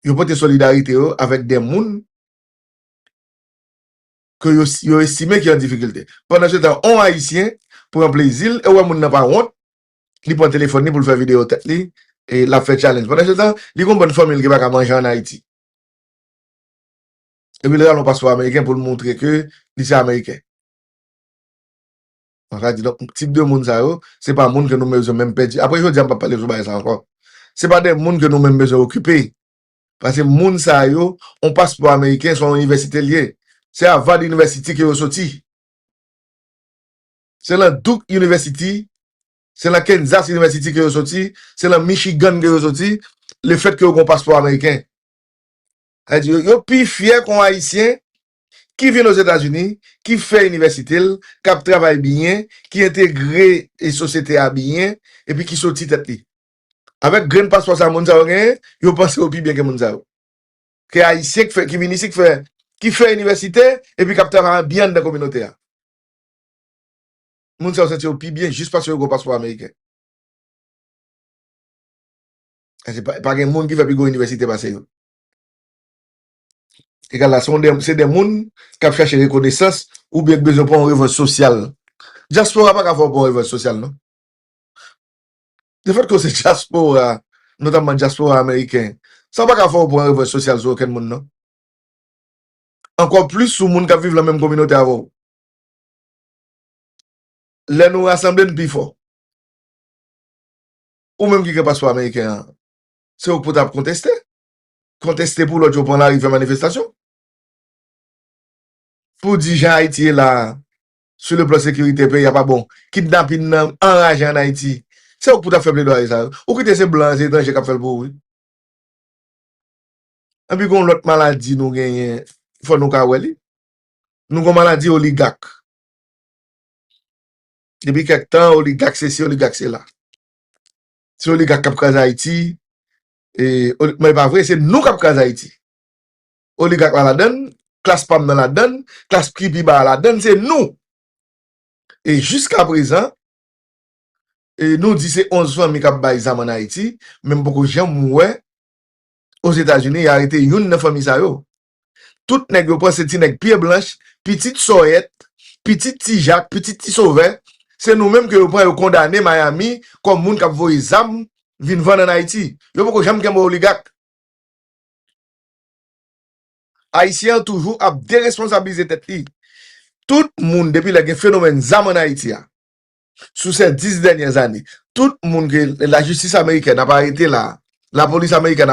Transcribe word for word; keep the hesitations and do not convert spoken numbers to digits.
Yo pote solidarite yo avèk de moun ke yo, yo estime ki an difikilte. Pandan se tan, on Ayisyen pran plezi l, e wè moun nan pa wont, li pran telefòn li pou l fè videyo tèt li, e l ap fè challenge. Pandan se tan, li gon bann fanmi l ki pa ka manje ann Ayiti. Epi l rale yon paspò ameriken pou l montre ke li se ameriken. Sa di, donk, tip de moun sa yo, se pa moun ke nou bezwen menm pèdi. Apre jodi a, m p ap pale sou bagay sa ankò. Se pa de moun ke nou menm bezwen okipe. Paske moun sa yo, on paspò ameriken, se yon inivèsite l ye. Se Harvard University ke yo soti. Se nan Duke University, se nan Kansas University ke yo soti, se nan Michigan ke yo soti, lefètke yo gon paspò ameriken. Sa di, yo, yo pi fyè kon Ayisyen ki vin Ozetazini, ki fè inivèsite l, k ap travay byen, ki entegre e sosyete a byen, epi ki soti tèt li. Avèk grenn paspò sa moun sa yo genyen, yo panse yo pi byen ke moun sa yo. Ke Ayisyen ki fè, ki vin isi, ki fè, ki fè inivèsite, epi k ap travay byen anndan kominote a. Moun sa yo santi yo pi byen jis paske yo gon paspò ameriken. Paske pa, pa gen moun ki fè pi gwo inivèsite pase yo. Egal la, se yon de, se de moun k ap chache rekonesans oubyen k bezwen pran yon revanj sosyal. Dyaspora pa ka fè w pran yon revanj sosyal, non. Lefètke w se dyaspora, notamman dyaspora ameriken, sa pa ka fè w pran revanj sosyal sou okenn moun, non. Ankò plis sou moun k ap viv nan menm kominote avè w. Lè nou rasanble, n pi fò. Ou menm ki gen paspò ameriken an, se ou k pou t ap konteste. Konteste pou lòt yo pran lari fè manifestasyon. Pou di jan Ayiti ye la, sou le plan sekirite peyi a pa bon, kidnapin nan anraje ann Ayiti. Se ou k pou t ap fè pledwaye sa yo. Ou kite se blan, se etranje k ap fè l pou ou, wi. Epi gon lòt maladi nou genyen, fò nou ka wè li. Nou gon maladi oligak. Depi kèk tan, oligak se si, oligak se la. Se oligak k ap kraze Ayiti. E, oli-, men e pa vre, se nou k ap kraze Ayiti. Oligak la ladann, klas pa m nan ladann, klas ki pi ba a ladann, se nou. E jiska prezan, e nou di se onz fanmi k ap bay zam ann Ayiti, men m poko janm wè Ozetazini, y arete youn nan fanmi sa yo. Tout nèg yo pran se ti nèg pye blanch, pitit Sòyèt, pitit Ti Jak, pitit Ti Sovè. Se nou menm ke yo pran, yo kondane Miami kòm moun k ap voye zam vin vann ann Ayiti. Yo poko janm kenbe oligak. Ayisyen an toujou ap deresponsabilize tèt li. Tout moun, depi lè gen fenomèn zam ann Ayiti a, sou se dis dènyè zane, tout moun ke lajistis amerikèn ap arete la, lapolis amerikèn ap